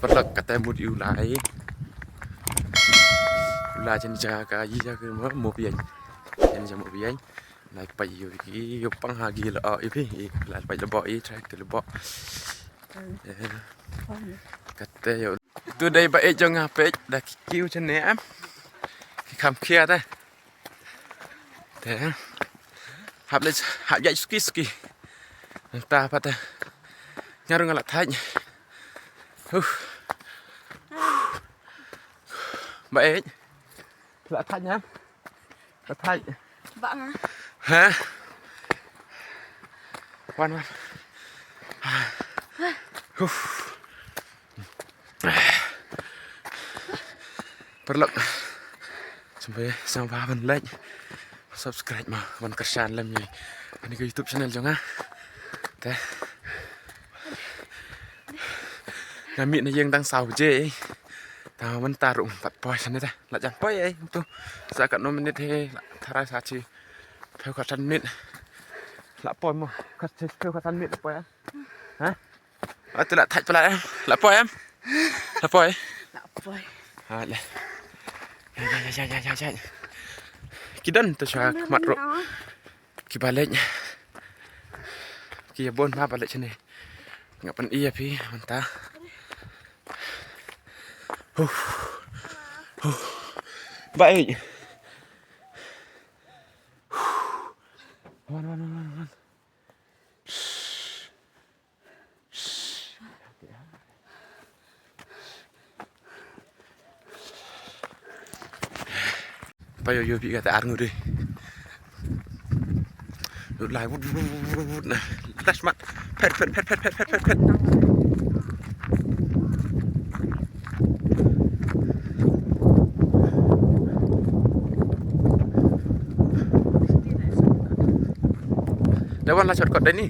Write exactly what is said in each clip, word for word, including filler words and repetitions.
Paralok, kata mut ïa u lai. U lai jan ja ka ïa ka mo, mo biang. Jan ja mo biang. Lai pait ïa ki ïa pang ha ki la o ïa phi. Lai pait la bo i track la bo. Eh. Kata ïa. Tu dei ba e jong nga peit da ki kiu chen ne am. Ki kham khia ta. Te. Hap le hap ïa suki suki. Ta pa ta. Nga rung la thait. Huh. Ba e. La thait na. La thait. Ba nga. Ha. Wan wan. Huh. Paralok. Sngewbha ban like, subscribe ma ban kyrshan lem ïa kane ka YouTube channel jong nga. Te nga mih na ïing tang saw baje. Te mynta ruh pat poi shane te. La jan poi ei tu. Sa katno minit hi, la tharai sa chi phew khatsan minit. La poi mo, khat chi phew khatsan minit la poi. Ha? Atu la thait pala em. La poi em. La poi. La poi. Ha le. Ya ya ya ya ya ya. Ki don tu sha khmat ruh. Ki ba leit. Ki ïa bun ma ba leit shane. Nga pyni ïa phi mynta. Huh. Huh. Ba ei. Wan wan wan wan. Payo yo bi kata ar ngudi. Lut lai wut wut wut wut na. Lash mat. Phet phet phet phet phet phet phet. Dewan la shortcut deh ni.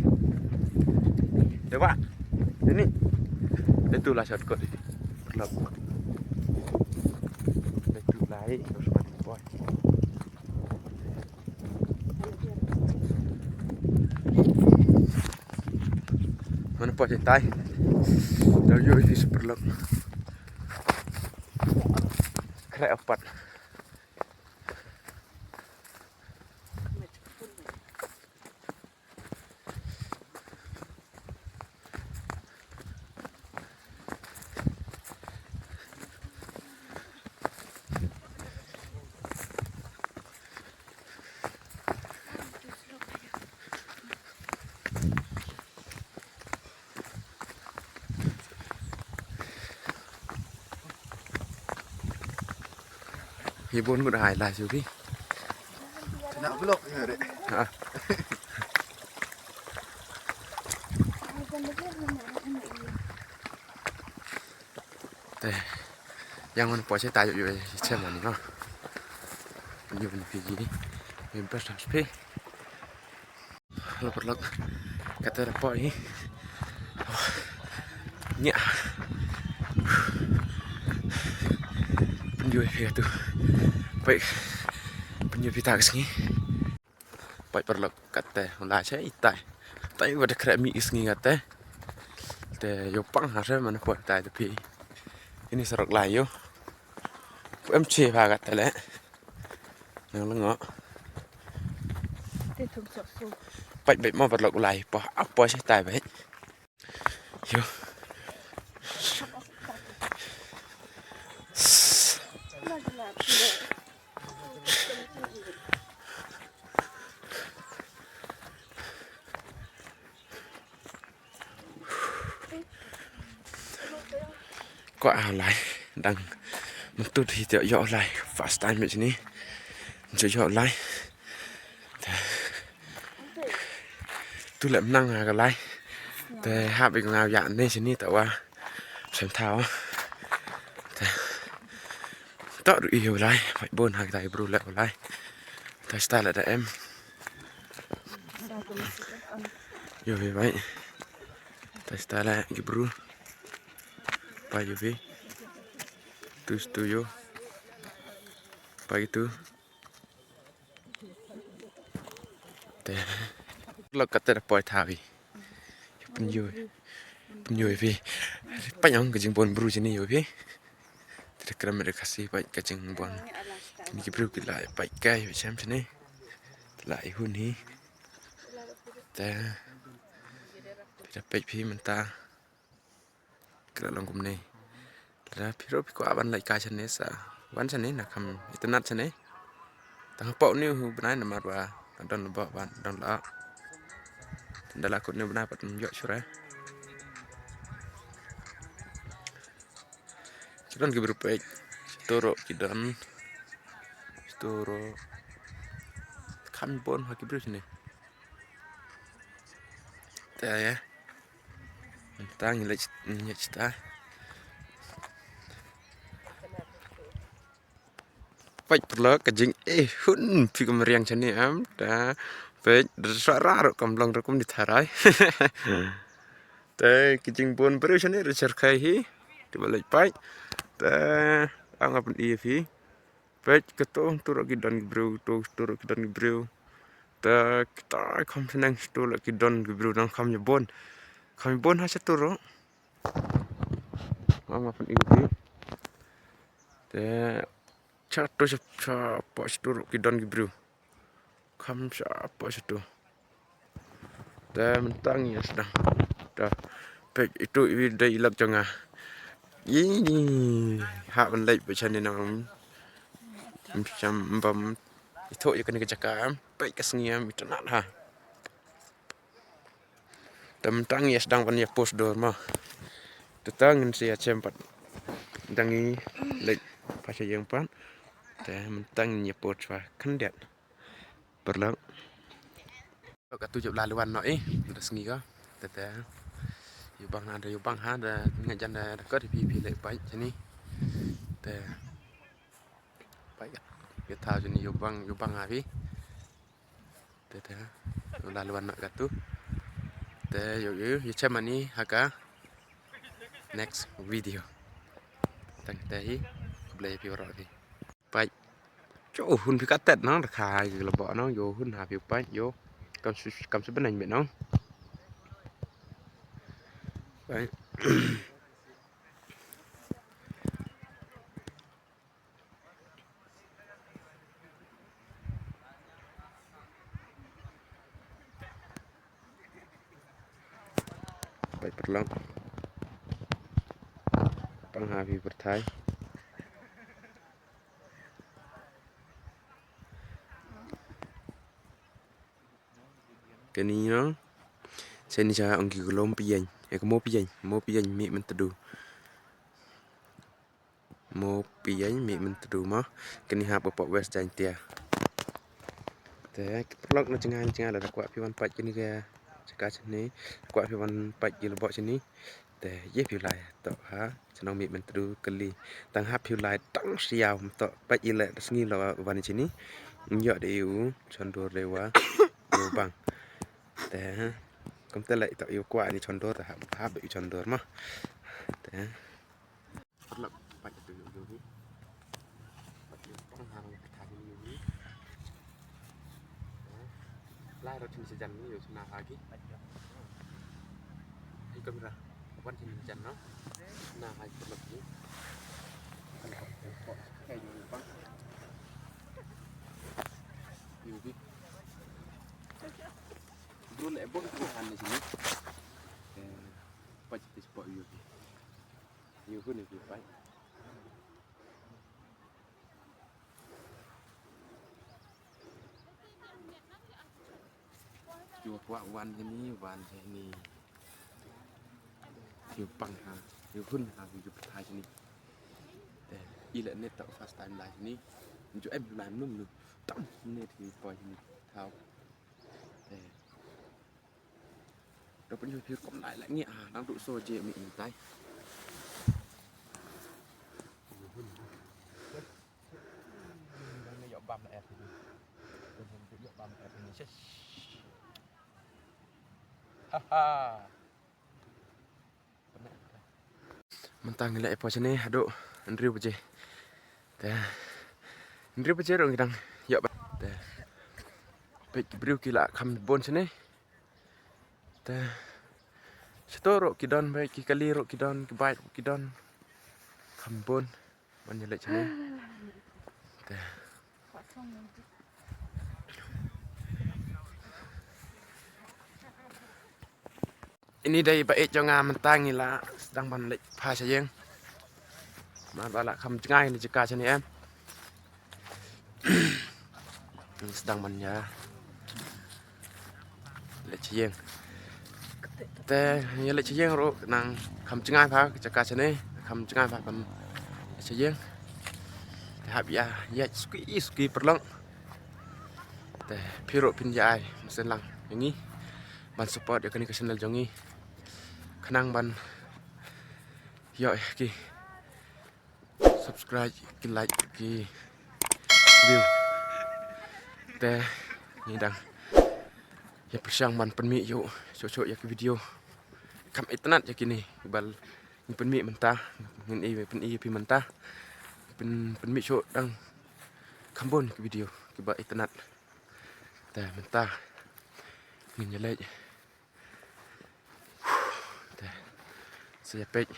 Dewan. Ini. Itu la shortcut ini. Lap. Itu lai terus mati boy. Mana poi tai? Dah yo ini super lap. Krek apat. Hi bun mut hai la shu phi. Kena blok ni dek. Ha. Te. Yang mana poi sha tai yu yu chem ni ha. Ni ni phi ni. Ni best phi. Halo paralok. Kata da poi. Nya. Pynjoi phi tu. Poi. Pynjoi phi ta ka sngi. Poi paralok kata la chai tai. Tai wa da kre mi ka sngi kata. Te yo pang ha re mana poi tai te phi. Ini sarok lai yo. Em che ba kata le. Nang lengo. Te thum sok su. Pait bait mo paralok u lai. Poi, ah, poi sha tai bait. Yo. Kwah lai dang mynta hi te ïoh lai first time ni. Ïoh lai. Tu lem nang ha ka lai. Te hap i ko nga ïa ne sini ta wa. Sem thaw. Te. Ta ru i ïoh lai. Bai bon ha ka tai bru le lai. Ta sta la da em. Yo hi bai. Ta sta la ki bru. Pa yo hi. Tu stu yo. Pa gitu. Te. Lok kata da poi thawi. Pynjoi. Pynjoi phi. Peit ong ka jingbun briew shane ïa phi. Te da kren bad ka Khasi peit ka jingbun. Kine ki briew ki la peit kai peit shem shane. La i hun hi. Te phi da peit phi mynta. Ka la long kumne. Lada phi ruh phi kwah ban leit kai shane sa wan shane na kham itynnad shane. Tang hapoh une u bnai namar ba ka don leboh bad don la. Tang da la kut une u bnai pat ym ïoh shuh re. Ki don ki briew peit. Shatu ruh ki don. Shatu ruh. Kham bun ha ki briew shane. Te ïa. Mynta ngi leit, ngi leit shata. Peit paralok ka jingeh hun phi kum riang shane em. Te peit da sara ruh kam long ruh kum di tharai. Te ka jingbun briew shane ruh syrkhei hi. Te ba leit peit. Te ong nga pyni ïa phi. Peit katu, tu ruh ki don ki briew, tu, tu ruh ki don ki briew. Te kita kham shneng, tu ruh ki don ki briew, dang kham ïa bun. Kham ïa bun ha shatu ruh. Ong nga pyni ïa phi. Te shatu sha, shapoh shatu ruh ki don ki briew. Kham shapoh shatu. Te mynta ngi ïa sdang. Te peit itu i dei i lok jong nga. Ï ni. Ha ban leit ba shane nang. Ym sham bam. Ithuh ïa kane ka jaka em. Peit ka sngi em itynnad ha. Te mynta ngi ïa sdang ban ïa post dur mo. Te ta ngin sa ïa shem pat. Dang ngi leit pa sha ïing pat. Te mynta ngin ïa post pa khyndiat. Paralok. Katu jop la liwan noh i, da sngi ko. Te te. Ïa bang ha, da ïa bang ha, da nga jan da, da kot phi phi leh pait shane. Te. Pait ka. Ïa thaw shane ïa bang, ïa bang ha phi. Te te. La liwan noh katu. Te ïa ïa ïa chem ani ha ka next video. Tang te hi. Khublei phi waroh phi. Pait. Cho hun phi ka tet nang da kha ki leboh nang yo hun ha phi pait yo. Kam su kam su benang bet nang. Pait. Pait paralok. Pang ha phi pyrthai. Kani no. Seni sa ong ki kulom pian. Eh, kemo pian, mo pian mi mentedu. Mo pian mi mentedu mo. Kani hap ka pok West Jaintia. Te ki paralok na chengan chengan la da kwah phi wan pait kini ka jaka seni. Kwah phi wan pait ki leboh seni. Te ïa phi lai to ha. Chnong mi mentedu kali. Tang hap phi lai tang siaw to pait ila sngi la wan seni. Ïoh de u chondur de wa. U bang. Te ha. Kum te la ito ïa kwah ni chondur te hap hap ïa chondur mo. Te ha. Paralok pait tu ïa ïa. Pait ïa pang ha ïa pait ha ïa ïa. Lai rot sini sejan ni ïa sini ha ki. Ai kamera. Wan sini sejan no. Na ha ki paralok ni. Kan ko ko. Kayu pang. Ïa ïa. Drone e bong ko han ni sini. Eh, pait ti spot ïa ïa. Ïa ïa ni pait. Ïa kwah wan sini, wan sini. Ïa pang ha, ïa hun ha, ïa pyrthai sini. Te, ila ne ta first time lai sini. Ju em lai num num. Tam ne ti poi sini. Tau. Te. Dok pun ju pir kom lai lai ngi ah, nang duk so je mi in tai. Nang ïoh bam la er sini. Nang ïoh bam la er sini. Shish. Ha ha. Mynta ngi leh ïa poi shane haduh hynriew baje. Te hynriew baje ruh ngi dang ïoh ba. Te peit ki briew ki la kham bun shane. Te Shito ruh ki don, ba ki kali ruh ki don, ki bike ruh ki don. Kham bun ban ïaleit shane. Te ini dei ba ïeit jong nga, mynta ngi la sdang ban leit phai sha ïing. Namar ba la kham jngai na jaka shane em. Ngi sdang ban ïa leit sha ïing. Te ïa leit sha ïing ruh nang kham jngai bha ka jaka shane, kham jngai bha ban leit sha ïing. Te hap ïa ïa suki suki paralok. Te phi ruh phin ïa ai mynsiem lang ïa ngi ban support ïa kane ka channel jong ngi. Khnang ban ïoh ki subscribe, ki like, ki view. Te ngi dang ïa pyrshang ban pynmih ïa u shuh shuh ïa ki video. Kham itynnad ïa kine kiba ngi pynmih mynta, ngin ïa pynmih ïa phi mynta. Pyn pynmih shuh dang kham bun ki video kiba itynnad. Te mynta ngin ïa leit. Te sa ïa peit.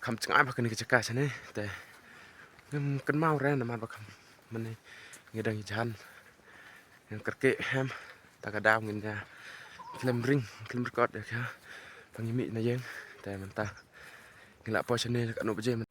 Kham jngai bha kane ka jaka shane. Te ngim kynmaw re namar ba kham mane ngi dang ïajan. Ngin kyrkieh hem. Ta ka daw ngin ïa khlem ring, khlem record ïa ka. Ba ngi mih na ïing. Te mynta ngi la poi shane katno baje.